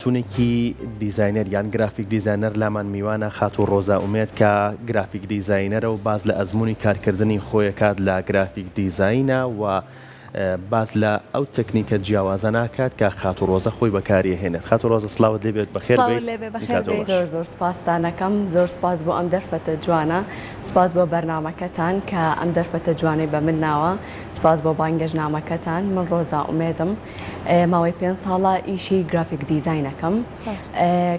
خاتوونێکی دیزاینەر یان گرافیک دیزاینەر لامان میوانە خاتوو ڕۆزا ئومێد کە گرافیک دیزاینەرە و باس لە ئەزموونی کارکردنی خۆیەکات لە گرافیک دیزاینە و باس لە ئەو تەکنیکە جیاوازە ناکات کە خاتوو ڕۆزە خۆی بەکاری هێنێت خاتوو ڕۆزە سڵاوت لێ بێت بەخێر سڵاوت بێیت لێ بێ بەخێر کاتەوە بێیت. باش. زۆر زۆر سپاستان ئەکەم زۆر سپاس بۆ ئەم دەرفەتە جوانە سپاس بۆ بەرنامەکەتان کە ئەم دەرفەتە جوانەی بە من ناوە سپاس بۆ بانگێشتنامەکەتان من ڕۆزا ئومێدم ماوەی پێنج ساڵە ئیشی گرافیک دیزاین ئەکەم.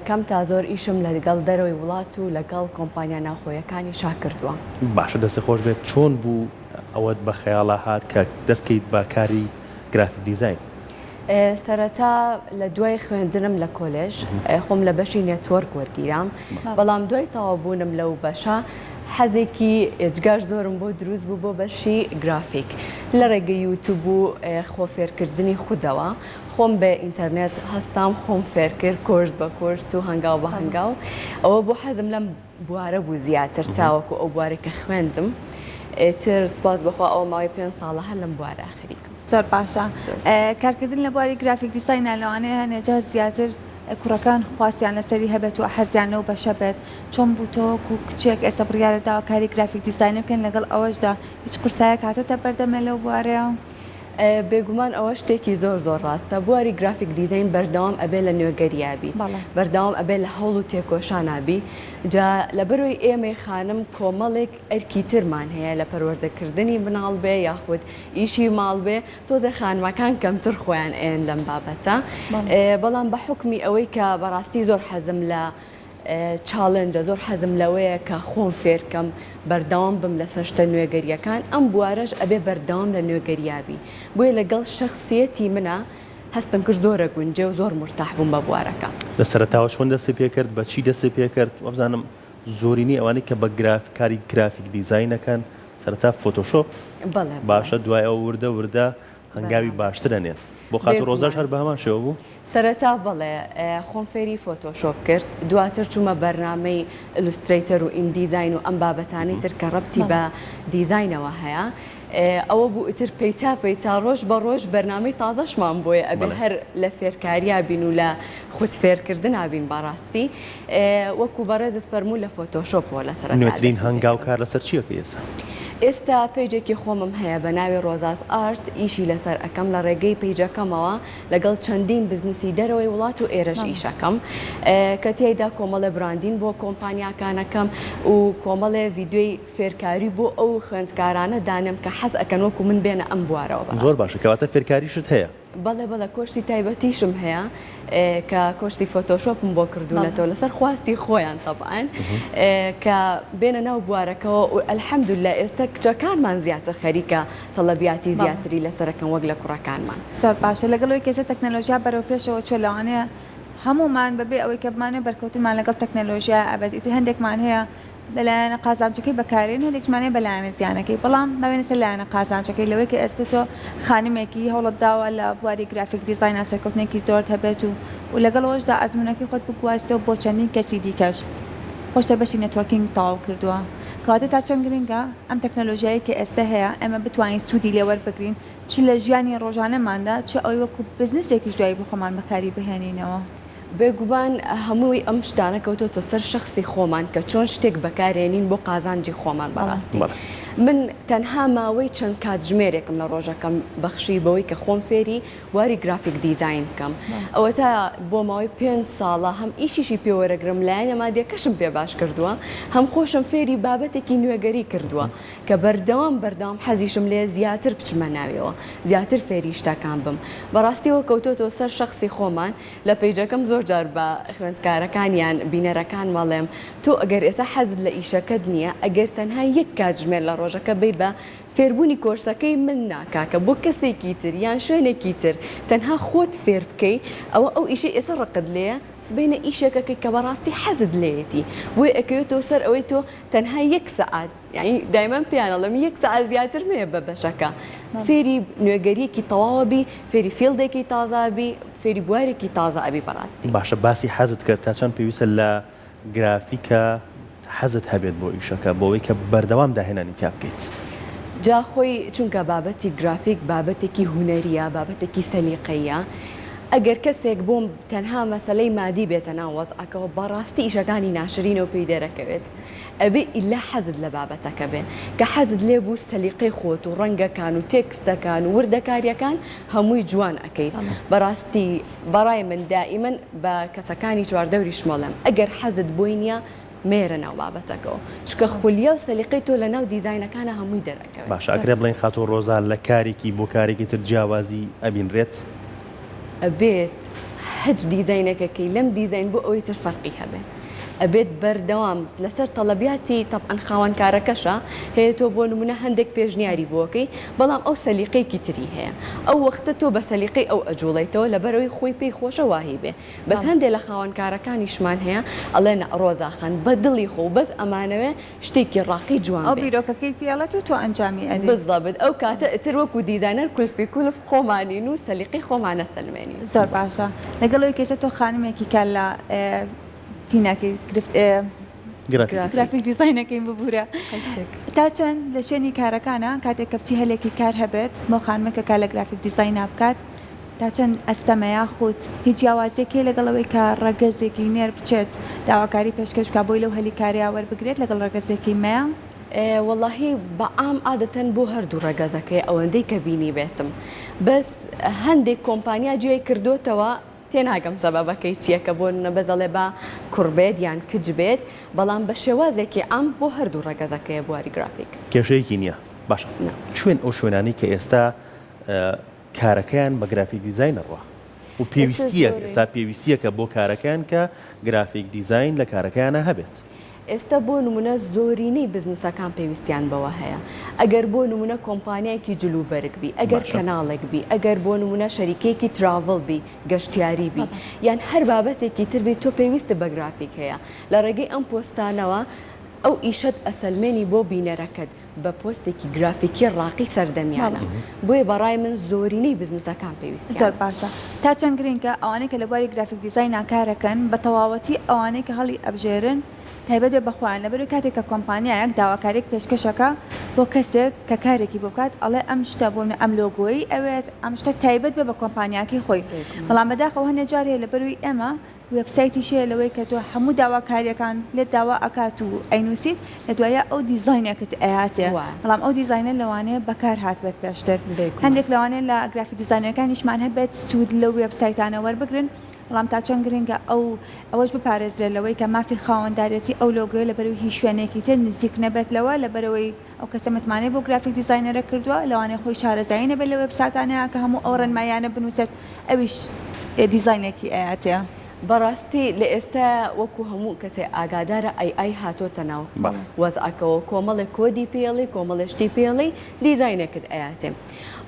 کەم تا زۆر ئیشم لەگەڵ دەرەوەی وڵات و لەگەڵ کۆمپانیا ناوخۆیەکانیشا کردووە. باشە دەستت خۆش بێت، چۆن بوو ئەوەت بە خەیاڵا هات کە دەست کەیت بە کاری گرافیک دیزاین؟ سەرەتا لە دوای خوێندنم لە کۆلێژ خۆم لە بەشی network وەرگیرام، بەڵام دوای تەواو بوونم لەو بەشە حەزێکی ئێجگار زۆرم بۆ دروست بوو بۆ بەشی گرافیک لە ڕێگەی یوتوب و خۆ فێرکردنی خودەوە خۆم بە ئینتەرنێت هەستام خۆم فێرکرد کۆرس بە کۆرس و هەنگاو بە هەنگاو ئەوە بۆ حەزم لەم بوارە بوو زیاتر تاوەکو ئەو بوارەی کە خوێندم ئیتر سوپاس بەخوا ئەوە ماوەی پێنج ساڵە هەر لەم بوارە خەریکم. زۆر باشە کارکردن لە بواری گرافیک دیزاینا لەوانەیە هەنێ جار زیاتر کوڕەکان خواستیان لەسەری هەبێت و حەزیان لەو بەشە بێت چۆن بوو تۆ وەکو کچێک ئێستا بڕیارت داوە کاری گرافیک دیزاینە بکەن لەگەڵ ئەوەشدا هیچ قورسایەک هاتۆتە بەردەمێ لەو بوارەیە؟ بێگومان ئەوە شتێکی زۆر زۆر ڕاستە بواری گرافیک دیزاین بەردەوام ئەبێ لە نوێگەریا بی بەردەوام ئەبێ لە هەوڵ و تێکۆشانا بی جا لەبەرۆی ئێمەی خانم کۆمەڵێک ئەرکی ترمان هەیە لە پەروەردەکردنی مناڵ بێ یاخود ئیشی ماڵ بێ تۆزێ خانمەکان کەمتر خۆیان ئەیەن لەم بابەتە بەڵام بە حوکمی ئەوەی کە بەڕاستی زۆر حەزم لە challenge ە زۆر حەزم لەوەیە کە خۆم فێرکەم بەردەوام بم لەسەر شتە نوێگەریەکان ئەم بوارەش ئەبێ بەردەوام لە نوێگەریا بی بۆیە لەگەڵ شەخسیەتی منە هەستم کرد زۆر ئەگونجێ و زۆر مورتاح بووم بە بوارەکە. لە سەرەتاوە چۆن دەستت پێکرد؟ بە چی دەستت پێکرد؟ وابزانم زۆرینەی ئەوانەی کە بە گراف کاری گرافیک دیزاین ئەکەن سەرەتا فۆتۆشۆپ بەڵێ باشە دوای ئەوە وردە وردە هەنگاوی باشتر ئەنێن. بۆ خاتوو ڕۆزاش هەر بە هەمان شێوە بوو؟ سەرەتا بەڵێ خۆم فێری فۆتۆشۆپ کرد دواتر چوومە بەرنامەی Illustrator و InDesign و ئەم بابەتانەی تر کە ڕەبتی بە دیزاینەوە هەیە ئەوە بوو ئیتر پەیتا پەیتا ڕۆژ بە ڕۆژ بەرنامەی تازەشمان بۆیە ئەبێ هەر لە فێرکاریا بین و لە خود فێرکردنا بین بەڕاستی وەکو بەڕێزت فەرموو لە فۆتۆشۆپەوە لە سەرەتا نوێترین دەستم پێ هەنگاو کرد. کار لەسەر چی ئەکەی ئێستا؟ ئێستا پەیجێکی خۆمم هەیە بە ناوی ڕۆزاس ئارت ئیشی لەسەر ئەکەم لە ڕێگەی پەیجەکەمەوە لەگەڵ چەندین بزنسی دەرەوەی وڵات و ئێرەش ئیشەکەم کە تیایدا کۆمەڵێ branding بۆ کۆمپانیاکان ئەکەم و کۆمەڵێ ڤیدیۆی فێرکاری بۆ ئەو خوێندکارانە دانێم کە حەز ئەکەن وەکو من بێنە ئەم بوارەوە زۆر بەڕاستی. باشە کەواتە فێرکاریشت هەیە؟ بەڵێ بەڵێ کۆرسی تایبەتیشم هەیە کە کۆرسی فۆتۆشۆپم بۆ کردوونەتەوە لەسەر خواستی خۆیان تەبعەن کە بێنە ناو بوارەکەوە و الحمدللە ئێستا کچەکانمان زیاتر خەریکە تەڵەبیاتی زیاتری لەسەرەکەن وەک لە کوڕەکانمان. زۆر باشە لەگەڵ ئەوەی کە ئێستا تەکنەلۆژیا بەرەو پێشەوە چووە لەوانەیە هەموومان بەبێ ئەوەی کە بمانەوێت بەرکەوتنمان لەگەڵ تەکنەلۆژیا ئەبێت ئیتر هەندێکمان هەیە بە لایەنە قازانجەکەی بەکارێن هەندێکیشمان هەیە بە لایەنە زیانەکەی بەڵام با بێینە سەر لایەنە قازانجەکەی لەوەی کە ئێستا تۆ خانمێکی هەوڵت داوە لە بواری گرافیک دیزاینا سەرکەوتنێکی زۆرت هەبێت و و لەگەڵ ئەوەشدا ئەزموونەکەی خۆت بگوازیتەوە بۆ چەندین کەسی دیکەش خۆشتە بەشی networking تەواو کردووە کەواتە تا چەند گرنگە ئەم تەکنەلۆژیایەی کە ئێستا هەیە ئێمە بتوانین سوودی لێ وەربگرین چ لە ژیانی ڕۆژانەماندا چ ئەوەی وەکو بزنسێکیش دوایی بۆ خۆمان بەکاری بهێنینەوە. بێگومان هەمووی ئەم شتانە کەوتۆتە سەر شەخسی خۆمان کە چۆن شتێک بەکارێنین بۆ قازانجی خۆمان بەڕاستی من تەنها ماوەی چەند کاتژمێرێکم لە ڕۆژەکەم بەخشی بەوەی کە خۆم فێری بواری گرافیک دیزاین بکەم ئەوەتا بۆ ماوەی پێنج ساڵە هەم ئیشیشی پێ وەرەگرم لایەنە مادیەکەشم پێ باش کردووە هەم خۆشم فێری بابەتێکی نوێگەری کردووە کە بەردەوام بەردەوام حەزیشم لێیە زیاتر بچمە ناویەوە زیاتر فێری شتەکان بم بەڕاستیەوە کەوتۆتەوە سەر شەخسی خۆمان لە پەیجەکەم زۆر جار بە خوێندکارەکان یان بینەرەکانم ئەڵێم تۆ ئەگەر ئێستا حەزت لە ئیشەکەت نییە ئەگەر تەنها یەک کاتژمێر لە ڕۆژەکە بەی بە فێربوونی کۆرسەکەی من نا کاکە بۆ کەسێکی تر یان شوێنێکی تر تەنها خۆت فێر بکەی ئەوە ئەو ئیشەی ئێستا ڕقت لێیە سبەینێ ئیشێک ئەکەی کە بەڕاستی حەزت لێیەتی بۆیە ئەکەوێتەوە سەر ئەوەی تۆ تەنها یەک سەعات یانی دایمەن پێیان ئەڵێم یەک سەعات زیاتر مەیە بە بەشەکە فێری نوێگەریەکی تەواوە بی فێری field ێکی تازە بی فێری بوارێکی تازە ئەبی بەڕاستی. باشە باسی حەزت کرد تا چەند پێویستە لە گرافیکە حەزت هەبێت بۆ ئیشەکە بۆ ئەوەی کە بەردەوام داهێنانی تیا بکەیت؟ جا خۆی چونکە بابەتی گرافیک بابەتێکی هونەریە بابەتێکی سەلیقەییە. ئەگەر کەسێک بۆم تەنها مەسەلەی مادی بێتە ناو وەزعەکەوە بەڕاستی ئیشەکانی ناشرینە و پێی دەرەکەوێت. ئەبێ ئیلا حەزت لە بابەتەکە بێ. کە حەزت لێ بوو سەلیقەی خۆت و ڕەنگەکان و تێکستەکان و وردەکاریەکان هەمووی جوان ئەکەیت. بەڕاستی بەڕای من دائیمەن بە کەسەکانی چواردەوریشم ئەڵێم ئەگەر حەزت بۆی نیە مەیەرە ناو بابەتەکەوە چونکە خولیا و سەلیقەی تۆ لەناو دیزاینەکانا هەمووی دەرئەکەوێت. باشە ئەکرێ بڵێین خاتوو ڕۆزا لە کارێکی بۆ کارێکی تر جیاوازی ئەبینرێت؟ ئەبێت هەچ دیزاینێک ئەکەی لەم دیزاین بۆ ئەوی تر فەرقی هەبێ ئەبێت بەردەوام لەسەر تەڵەبیاتی تەبعەن خاوەن کارەکەشە هەیە تۆ بۆ نمونە هەندێک پێشنیاری بۆ ئەکەی بەڵام ئەو سەلیقەیەکی تری هەیە ئەو وەختە تۆ بە سەلیقەی ئەو ئەجوڵێیتەوە لەبەرئەوەی خۆی پێی خۆشە واهی بێ بەس هەندێ لە خاوەن کارەکانیشمان هەیە ئەڵێ نا ڕۆزا خان بە دڵی خۆو بەس ئەمانەوێ شتێکی ڕاقی جوان ئەو بێ. بیرۆکەکەی پێ ئەڵێت و تۆ ئەنجامی ئەدەی. بزەبت ئەو کاتە ئیتر وەکو دیزاینەر کولفی کولف خۆمانین و سەلیقەی خۆمان ئەسەلمێنین. زۆر باشە لەگەڵ ئەوەی کە ئێستا تۆ خانمێکی کە لە تیناکەی گرفت گرافیک دیزاینەکەین ببورە تا چەند لە شوێنی کارەکانە کاتێک کە بچی هەلێکی کار هەبێت بۆ خانمێک کە کار لە گرافیک دیزاینا بکات تا چەند ئەستەمە یاخود هیچ جیاوازیەک هەیە لەگەڵ ئەوەی کە ڕەگەزێکی نێر بچێت داواکاری پێشکەش بکات بۆی لەو هەلی کارەیا وەربگرێت لەگەڵ ڕەگەزێکی مێ؟ وەڵاهی بە عام عادەتەن بۆ هەردوو ڕەگەزەکەی ئەوەندەی کە بینیبێتم بەس هەندێک کۆمپانیا جیای کردۆتەوە تێناگەم سەبەبەکەی چیە کە بۆ نمونە بەس ئەڵێ با کوڕ بێت یان کچ بێت بەڵام بە شێوازێکی عام بۆ هەردوو ڕەگەزەکەیە بواری گرافیک. کێشەیەکی نیە باشە کوێن ئەو شوێنانەی کە ئێستا کارەکەیان بە گرافیک دیزاین ئەڕوا و پێویستیە ئێستا پێویستیەکە بۆ کارەکەیان کە گرافیک دیزاین لە کارەکەیانە هەبێت. ئێستا بۆ نمونە زۆرینەی بزنسەکان پێویستیان بەوە هەیە ئەگەر بۆ نمونە کۆمپانیایەکی جل و بەرگ بی ئەگەر کەناڵێک بی ئەگەر بۆ نمونە شەریکەیەکی travel بی گەشتیاری بی یان هەر بابەتێکی تر بی تۆ پێویستت بە گرافیک هەیە لە ڕێگەی ئەم پۆستانەوە ئەو ئیشەت ئەسەلمێنی بۆ بینەرەکەت بە پۆستێکی گرافیکی ڕاقی سەردەمیانە بۆیە بەڕای من زۆرینەی بزنسەکان پێویستیان. زۆر باشە تا چەند گرنگە ئەوانەی کە لە بواری گرافیک دیزاینا کارەکەن بە تەواوەتی ئەوانەی کە هەڵی ئەبژێرن تایبەت بێ بە خۆیان لەبەرئەوەی کاتێک کە کۆمپانیایەک داواکاریەک پێشکەشەکا بۆ کەسێک کە کارێکی بۆ بکات ئەڵێ ئەم شتە بۆ ئەم لۆگۆیەی ئەوێت ئەم شتە تایبەت بێ بە کۆمپانیاکەی خۆی بەڵام بەداخەوە هەنێ جار هەیە لەبەرئەوەی ئێمە وێبسایتیش هەیە لەوەی کە تۆ هەموو داواکاریەکان لێت داوا ئەکات و ئەینوسیت لە دواییا ئەو دیزاینێکت ئەیاتێ بەڵام ئەو دیزاینە لەوانەیە بەکار هاتبێت پێشتر هەندێک لەوانەیە لە گرافیک دیزاینەرەکانیشمان هەبێت سوود لەو وێبسایتانە وەربگرن بەڵام تا چەند گرنگە ئەو ئەوەش بپارێزرێت لەوەی کە مافی خاوەندارێتی ئەو لۆگۆیە لەبەرەوەی هیچ شوێنێکی تر نزیک نەبێت لەوە لەبەرەوەی ئەو کەسە متمانەی بۆ گرافیک دیزاینەرە کردووە، لەوانەیە خۆی شارەزایی نەبێت لە وێبساتانەیا کە هەموو ئەو ڕێنماییانە بنووسێت، ئەویش دیزاینێکی ئەیاتێ. بەڕاستی لە ئێستایا وەکو هەموو کەسێ ئاگادارە ئەی ئای هاتۆتە ناو وەزعەکەوە کۆمەڵێ کۆدی پێڵی کۆمەڵێ شتی پێڵی دیزاینێکت ئەیاتێ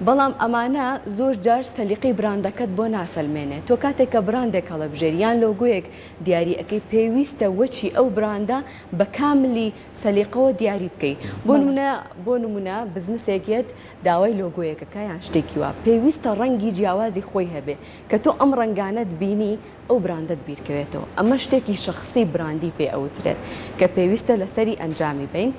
بەڵام ئەمانە زۆر جار سەلیقەی براندەکەت بۆ ناسەلمێنێ تۆ کاتێک کە براندێک هەڵەبژێری یان لۆگۆیەک دیاری ئەکەی پێویستە وەچی ئەو براندە بە کاملی سەلیقەوە دیاری بکەی بۆ نمونە بۆ نمونە بزنسێک یەت داوای لۆگۆیەکەکە یان شتێکی وا پێویستە ڕەنگی جیاوازی خۆی هەبێ کە تۆ ئەم ڕەنگانەت بینی ئەو براندەت بیرکەوێتەوە ئەمە شتێکی شەخسی براندی پێ ئەوترێت کە پێویستە لەسەری ئەنجامی بەین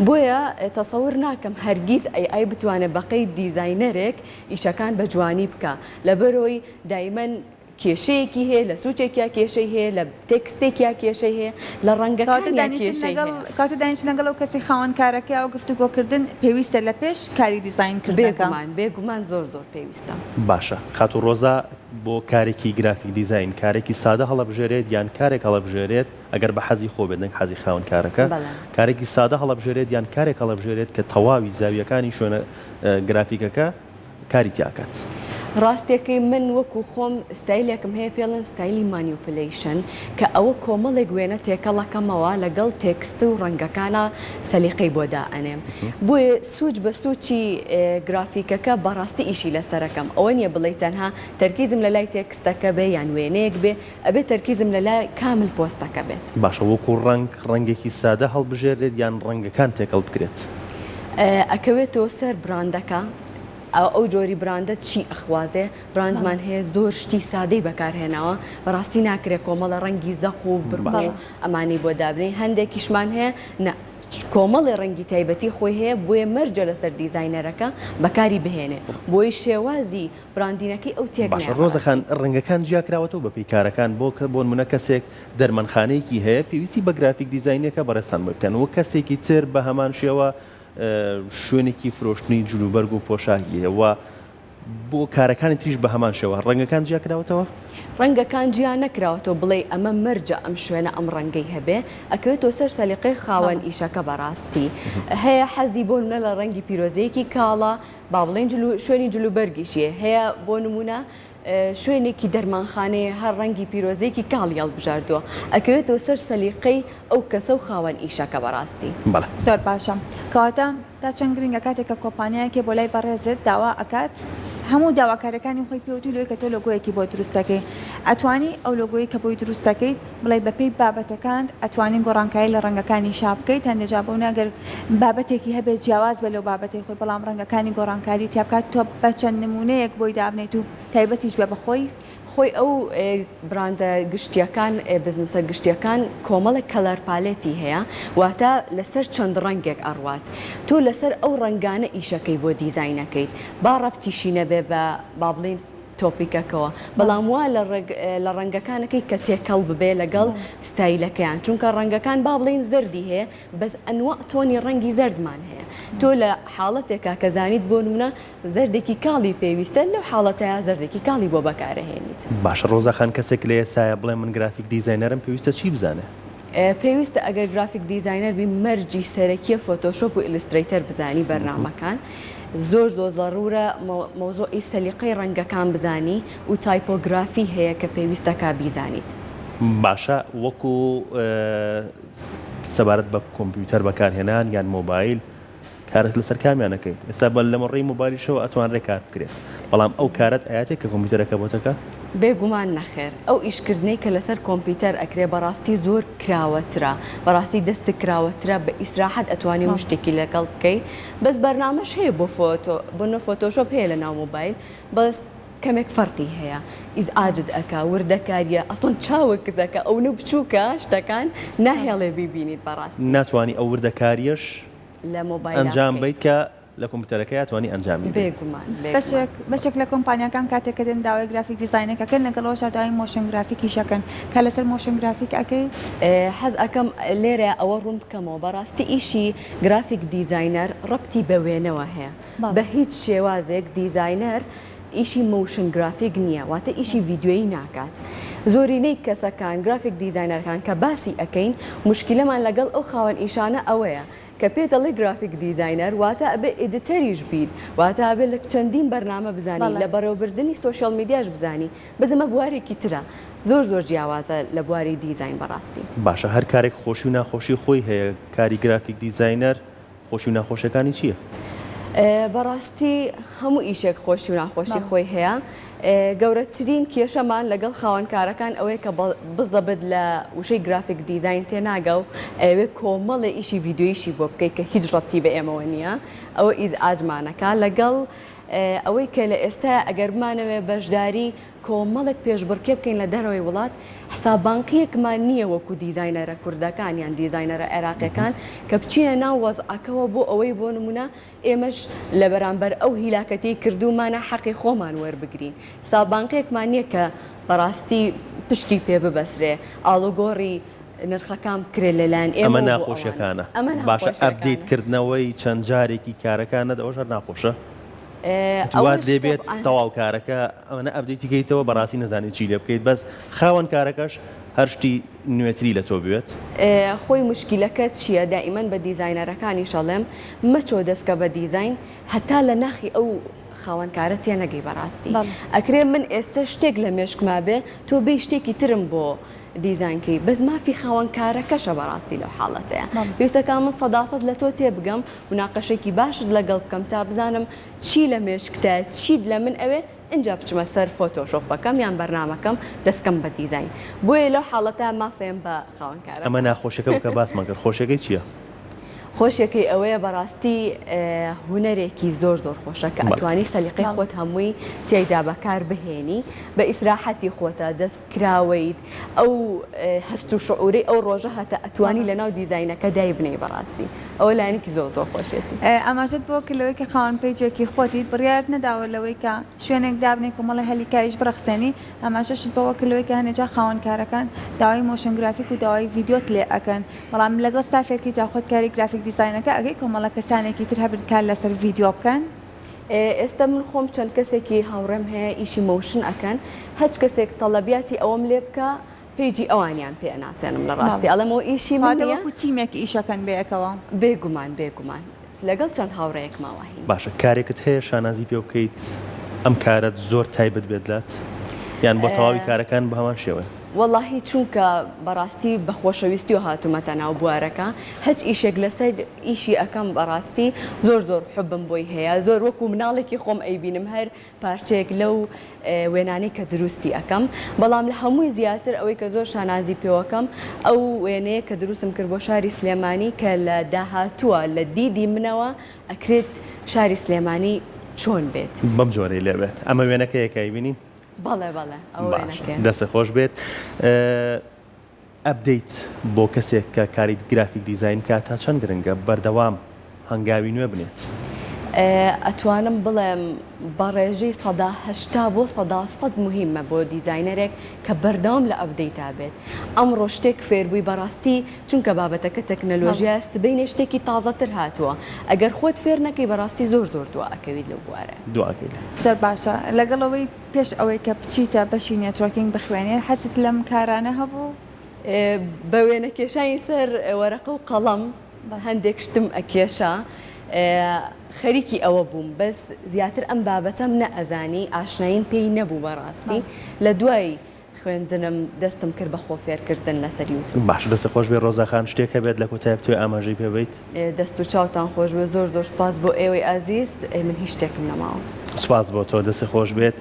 بۆیە تەسەور ناکەم هەرگیز ئەی ئای بتوانێت بەقەی دیزاینەرێک ئیشەکان بە جوانی بکا لەبەرئەوەی دایمەن کێشەیەکی هەیە، لە سوچێکیا کێشەی هەیە، لە تێکستێکیا کێشەی هەیە، لە کەواتە ڕەنگەکانیا دانیشتن کێشەی لەگەڵ هەیە. کەواتە دانیشتن لەگەڵ ئەو کەسەی خاوەن کارەکەیە و گفتوگۆکردن پێویستە لە پێش کاری دیزاین کردنەکە. بێگومان بێگومان زۆر زۆر پێویستە. باشە خاتوو ڕۆزا بۆ کارێکی گرافیک دیزاین کارێکی سادە هەڵەبژێرێت یان کارێک هەڵەبژێرێت ئەگەر بە حەزی خۆ بێت نەک حەزی خاوەن کارەکە بەڵێ. کارێکی سادە هەڵەبژێرێت یان کارێک هەڵەبژێرێت کە تەواوی زاویەکانی شوێنە گرافیکەکە کاری تیا ئەکات. ڕاستیەکەی من وەکو خۆم ستایلێکم هەیە پێڵێن ستایلی manipulation کە ئەوە کۆمەڵێک وێنە تێکەڵەکەمەوە لەگەڵ تێکست و ڕەنگەکانا سەلیقەی بۆ دائەنێم بۆیە سوچ بە سوچی گرافیکەکە بەڕاستی ئیشی لەسەرەکەم ئەوە نیە بڵێی تەنها تەرکیزم لەلای تێکستەکە بێ یان وێنەیەک بێ ئەبێ تەرکیزم لەلای کامل پۆستەکە بێت. باشە وەکو ڕەنگ ڕەنگێکی سادە هەڵبژێررێت یان ڕەنگەکان تێکەڵ بکرێت؟ ئەکەوێتەوە سەر براندەکە ئەو جۆری براندە چی ئەخوازێ براندمان هەیە زۆر شتی سادەی بەکارهێناوە بەڕاستی ناکرێ کۆمەڵە ڕەنگی زەق و بڕ و ئەمانەی بۆ دابنێی هەندێکیشمان هەیە نا. کۆمەڵێ ڕەنگی تایبەتی خۆی هەیە بۆیە مەرجە لەسەر دیزاینەرەکە بەکاری بهێنێ بۆی شێوازی branding ەکەی ئەو تێک باشە نایە ڕۆزە خان بەڕاستی. ڕەنگەکان جیا کراوەتەوە بەپێی کارەکان بۆ کە بۆنمونە کەسێک دەرمانخانەیەکی هەیە پێویستی بە گرافیک دیزاینێکە بەڕێزتان بۆی بکەن و کەسێکی تر بە هەمان شێوە شوێنێکی فرۆشتنی جلوبەرگ و پۆشاکی هەیە و بۆ کارەکانی تریش بە هەمان شێوە ڕەنگەکان جیا کراوەتەوە؟ ڕەنگەکان جیا نەکراوەتەوە بڵێی ئەمە مەرجە ئەم شوێنە ئەم ڕەنگەی هەبێ ئەکەوێتەوە سەر سەلیقەی خاوەن ئیشەکە بەڕاستی هەیە حەزی بۆ نمونە لە ڕەنگی پیرۆزەیەکی کاڵە با بڵێین جل و شوێنی جلوبەرگیشی هەیە بۆ نمونە شوێنێکی دەرمانخانەیە هەر ڕەنگی پیرۆزەیەکی کاڵی هەڵبژاردووە ئەکەوێتەوە سەر سەلیقەی ئەو کەسە و خاوەن ئیشەکە بەڕاستی. بەڵێ. زۆر باشە کەواتە تا چەند گرنگە کاتێک کە کۆمپانیایەکێ بۆ لای بەڕێزت داوا ئەکات هەموو داواکاریەکانی خۆی پێوتوی لەوەی کە تۆ لۆگۆیەکی بۆ دروست دەکەی ئەتوانی ئەو لۆگۆیەی کە بۆی دروست دەکەیت بڵێی بەپێی بابەتەکانت ئەتوانی گۆڕانکاری لە ڕەنگەکانیشا بکەیت هەندێ جار بۆ نمونە گەر بابەتێکی هەبێت جیاواز بێت لەو بابەتەی خۆی بەڵام ڕەنگەکانی گۆڕانکاری تیا بکات تۆ بە چەند نمونەیەک بۆی دابنێیت و تایبەتیش بێ بە خۆی. خۆی ئەو براندە گشتیەکان بزنسە گشتیەکان کۆمەڵێک color palette ی هەیە واتە لەسەر چەند ڕەنگێک ئەڕوات تۆ لەسەر ئەو ڕەنگانە ئیشەکەی بۆ دیزاینەکەیت با ڕەبتیشی نەبێ بە با بڵێین topic ەکەوە بەڵام وا لە لە ڕەنگەکانەکەی کە تێکەڵ ببێ لەگەڵ ستایلەکەیان چونکە ڕەنگەکان با بڵێین زەردی هەیە بەس ئەنواع تۆنی ڕەنگی زەردمان هەیە تۆ لە حاڵەتێکا کە زانیت بۆ نمونە زەردێکی کاڵی پێویستە لەو حاڵەتەیا زەردێکی کاڵی بۆ بەکارەهێنیت. باشە ڕۆزا خان کەسێک لە ئێستایا بڵێ من گرافیک دیزاینەرم پێویستە چی بزانێ؟ پێویستە ئەگەر گرافیک دیزاینەر بی مەرجی سەرەکیە فۆتۆشۆپ و ئیلسترەیتەر بزانی بەرنامەکان زۆر زۆر زەڕورە مەوزوعی سەلیقەی ڕەنگەکان بزانی و تایپۆگرافی هەیە کە پێویستەکا بیزانیت. باشە وەکو سەبارەت بە کۆمپیوتەر بەکارهێنان یان مۆبایل کارت لەسەر کامیان ئەکەیت؟ ئێستا بە لە ڕێی مۆبایلیشەوە ئەتوانرێ کار بکرێت بەڵام ئەو کارەت ئەیاتێ کە کۆمپیوتەرەکە بۆتەکا؟ بێگومان نەخێر ئەو ئیشکردنەی کە لەسەر کۆمپیوتەر ئەکرێ بەڕاستی زۆر کراوەترە بەڕاستی دەستت کراوەترە بە ئیسراحەت ئەتوانی هەموو شتێکی لەگەڵ بکەی بەس بەرنامەش هەیە بۆ فۆتۆ بۆ فۆتۆشۆپ هەیە لەناو مۆبایل بەس کەمێک فەرقی هەیە ئیزعاجت ئەکا وردەکاریە ئەسڵەن چاوت کز ئەکا ئەونە بچوکە شتەکان ناهێڵێ بیبینیت بەڕاستی. ناتوانی ئەو وردەکاریەش لە مۆبایلا ئەنجام بکەیت. بەیت کە لە کۆمپیوتەرەکەیا توانی ئەنجامی بەیت. بێگومان بێگومان. بەشێک بەشێک لە کۆمپانیاکان کاتێک کە دێن داوای گرافیک دیزاینێک ئەکەن لەگەڵ ئەوەشا داوای motion graphic یش ئەکەن کار لەسەر motion graphic ئەکەیت؟ حەز ئەکەم لێرە ئەوە ڕوون بکەمەوە بەڕاستی ئیشی گرافیک دیزاینەر ڕەبتی بە وێنەوە هەیە بە هیچ شێوازێک دیزاینەر ئیشی motion graphic نییە واتە ئیشی ڤیدیۆیی ناکات زۆرینەی کەسەکان گرافیک دیزاینەرەکان کە باسی ئەکەین موشکیلەمان لەگەڵ ئەو خاوەن ئیشانە ئەوەیە کە پێت ئەڵێ گرافیک دیزاینەر واتە ئەبێ editor یش بیت واتە ئەبێ لە چەندین بەرنامە بزانی لە بەڕێوەبردنی social media ش بزانی بەس ئەمە بوارێکی ترە زۆر زۆر جیاوازە لە بواری دیزاین بەڕاستی. باشە هەر کارێک خۆشی و ناخۆشی خۆی هەیە کاری گرافیک دیزاینەر خۆشی و ناخۆشیەکانی چیە؟ بەڕاستی هەموو ئیشێک خۆشی و ناخۆشی خۆی هەیە گەورەترین کێشەمان لەگەڵ خاوەنکارەکان ئەوەیە کە بزەبت لە وشەی گرافیک دیزاین تێناگا و ئەیەوێ کۆمەڵێ ئیشی ڤیدیۆییشی بۆ بکەیت کە هیچ ڕەبتی بە ئێمەوە نییە ئەوە ئیزعاجمانەکا لەگەڵ ئەوەی کە لە ئێستایا ئەگەر بمانەوێ بەشداری کۆمەڵێک پێشبڕکێ بکەین لە دەرەوەی وڵات، حساب بانقییەکمان نییە وەکو دیزاینەرە کوردەکان یان دیزاینەرە عێراقیەکان کە بچینە ناو وەزعەکەوە بۆ ئەوەی بۆ نمونە ئێمەش لە بەرامبەر ئەو هیلاکەتەی کردوومانە حەقی خۆمان وەربگرین. حساب بانقیەکمان نییە کە بەڕاستی پشتی پێ ببەسرێ، ئاڵوگۆڕی نرخەکان بکرێت لەلایەن ئەمە ئێمەوە بۆ ئەوان. ناخۆشیەکانە. ئەمە باشە ناخۆشیەکانە. update کردنەوەی چەند جارێکی کارەکانت ئەوەش هەر ناخۆشە؟ وات ئەوەش لێ بێت تەبعەن. تەواو کارەکە ئەوەنە update ی کەیتەوە بەڕاستی نەزانی چی لێ بکەیت بەس خاوەن کارەکەش هەر شتی نوێتری لە تۆ بوێت. خۆی موشکیلەکە چیە دائیمەن بە دیزاینەرەکانیش ئەڵێم مەچۆ دەستکە بە دیزاین هەتا لە ناخی ئەو خاوەن کارە تێنەگەی بەڕاستی ئەکرێ من ئێستە شتێک لە مێشکما بێ تۆ بێی شتێکی ترم بۆ دیزاین کەی بەس مافی خاوەن کارەکەشە بەڕاستی لەو حاڵەتەیا پێویستەکا من سەداسەد لە تۆ تێبگەم مناقەشەیەکی باشت لەگەڵ بکەم تا بزانم چی لە مێشکتایە چیت لە من ئەوێ ئینجا بچمە سەر فۆتۆشۆپەکەم یان بەرنامەکەم دەستکەم بە دیزاین بۆیە لەو حاڵەتە مافێم بە خاوەن ئەمە کارەکەم. ناخۆشیەکە بوو کە باسمان کرد خۆشیەکەی چیە؟ خۆشیەکەی ئەوەیە بەڕاستی هونەرێکی زۆر زۆر خۆشە کە ئەتوانی سەلیقەی خۆت هەمووی تیایدا بەکار بهێنی بە ئیسراحەتی خۆتە دەست کراوەیت ئەو هەست و شعورەی ئەو ڕۆژە هەتە ئەتوانی لەناو دیزاینەکە دایبنێی بەڕاستی ئەوە لایەنێکی زۆر زۆر خۆشیەتی. ئاماژەت بەوە کرد لەوەی کە خاوەن پەیجێکی خۆتیت بڕیارت نەداوە لەوەی کە شوێنێک دابنێی کۆمەڵێ هەلی کاریش بڕەخسێنی ئاماژەشت بەوە کرد لەوەی کە هەنێ جار خاوەن کارەکان داوای motion graphic و داوای ڤیدیۆت لێ ئەکەن بەڵام لەگەڵ ستافێکی ترا خۆت کاری graphic design ەکە ئەکەی کۆمەڵە کەسانێکی تر هەبن کار لەسەر ڤیدیۆ بکەن؟ ئێستە من خۆم چەند کەسێکی هاوڕێم هەیە ئیشی motion ئەکەن هەچ کەسێک تەڵەبیاتی ئەوەم لێ بکا page ی ئەوانیان پێ ئەناسێنم لە ڕاستی ئەڵێم ئەوە ئیشی من نیە. واتە وەکو تیمێک ئیشەکەن بەیەکەوە؟ بێگومان بێگومان لەگەڵ چەند هاوڕێیەکما واهین. باشە کارێکت هەیە شانازی پێ بکەیت ئەم کارەت زۆر تایبەت بێت لات یان بۆ تەواوی کارەکان بە هەمان شێوەیە؟ وەڵاهی چونکە بەڕاستی بە خۆشەویستیەوە هاتومەتە ناو بوارەکە هەچ ئیشێک لەسەر ئیشی ئەکەم بەڕاستی زۆر زۆر حوبم بۆی هەیە زۆر وەکو مناڵێکی خۆم ئەیبینم هەر پارچەیەک لەو وێنانەی کە دروستی ئەکەم بەڵام لە هەمووی زیاتر ئەوەی کە زۆر شانازی پێوەکەم ئەو وێنەیە کە دروستم کرد بۆ شاری سلێمانی کە لە داهاتووە لە دیدی منەوە ئەکرێت شاری سلێمانی چۆن بێت. بەم جۆرەی لێ بێت ئەمە وێنەکەیە کە ئەیبینین؟ بەڵێ بەڵێ ئەوە باشە وێنەکەیە. دەستت خۆش بێت. update بۆ کەسێک کە کاری graphic design بکات تا چەند گرنگە بەردەوام هەنگاوی نوێ بنێت؟ ئەتوانم بڵێم بە ڕێژەی 80% بۆ 100% موهیمە بۆ دیزاینەرێک کە بەردەوام لە update ا بێت ئەمڕۆ شتێک فێربووی بەڕاستی چونکە بابەتەکە تەکنەلۆژیایە سبەینێ شتێکی تازەتر هاتووە ئەگەر خۆت فێر نەکەی بەڕاستی زۆر زۆر دوا ئەکەویت لەو بوارە. دوا ئەکەویت. زۆر باشە لەگەڵ ئەوەی پێش ئەوەی کە بچیتە بەشی networking بخوێنی حەزت لەم کارانە هەبوو؟ بە وێنەکێشانی سەر وەرەقە و قەڵەم هەندێک شتم ئەکێشا خەریکی ئەوە بووم بەس زیاتر ئەم بابەتەم نەئەزانی ئاشناییم پێی نەبوو بەڕاستی لە دوای خوێندنم دەستم کرد بە خۆ فێرکردن لەسەر یوتوب. باشە دەستت خۆش بێت ڕۆزا خان شتێک هەبێت لە کۆتای بتەوێ ئاماژەی پێ بەیت؟ دەست و چاوتان خۆش بێت زۆر زۆر سوپاس بۆ ئێوەی ئازیز من هیچ شتێکم نەماوە. سوپاس بۆ تۆ دەستت خۆش بێت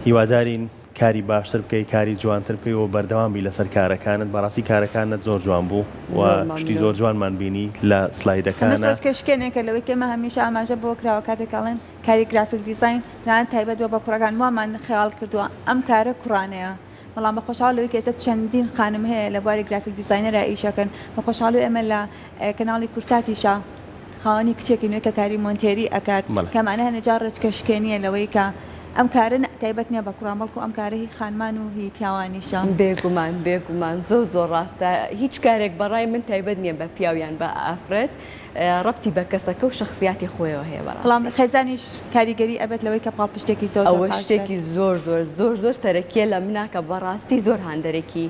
هیوادارین کاری باشتر بکەی کاری جوانتر بکەی و بەردەوام بی لەسەر کارەکانت بەڕاستی کارەکانت زۆر جوان بوو و شتی زۆر جوانمان بینی لە سلایدەکانە. ئەمە سۆزکەشکێنێکە لەوەی کە ئێمە هەمیشە ئاماژە بەوە کراوە کاتێک ئەڵێن کاری graphic design تەنانەت تایبەت بووە بە کوڕەکان وامان خەیاڵ کردووە ئەم کارە کوڕانەیە بەڵام بە خۆشحاڵ لەوەی کە ئێستا چەندین خانم هەیە لە بواری graphic designer ا ئیشەکەن بە خۆشحاڵی ئێمە لە کەناڵی کورساتیشا خاوەنی کچێکی نوێ کە کاری مۆنتێری ئەکات کە ئەمانە هەنێ جار ڕێچکە شکێنیە لەوەی کە ئەم کارە تایبەت نییە بە کوڕان بەڵکو ئەم کارە هی خانمان و هی پیاوانیشە. بێگومان بێگومان زۆر زۆر ڕاستە هیچ کارێک بەڕای من تایبەت نییە بە پیاو یان بە ئافرەت ڕەبتی بە کەسەکە و شەخسیاتی خۆیەوە هەیە بەڕاستی. بەڵام خێزانیش کاریگەری ئەبێت لەوەی کە پاڵپشتێکی زۆر زۆر ئەوە باش بێت. شتێکی زۆر زۆر زۆر زۆر سەرەکیە لە منا کە بەڕاستی زۆر هاندەرێکی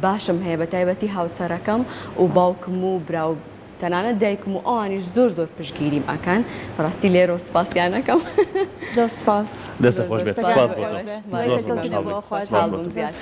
باشم هەیە بە تایبەتی هاوسەرەکەم و باوکم و برا و تەنانەت دایکم و ئەوانیش زۆر زۆر پشتگیریم ئەکەن بەڕاستی لێرەوە سوپاسیان ئەکەم. زۆر سوپاس. دەستت خۆش بێت سوپاس بۆ تۆ. زۆر زۆر خۆشحاڵ بووین. سوپاس بۆ تۆ. زیاتر.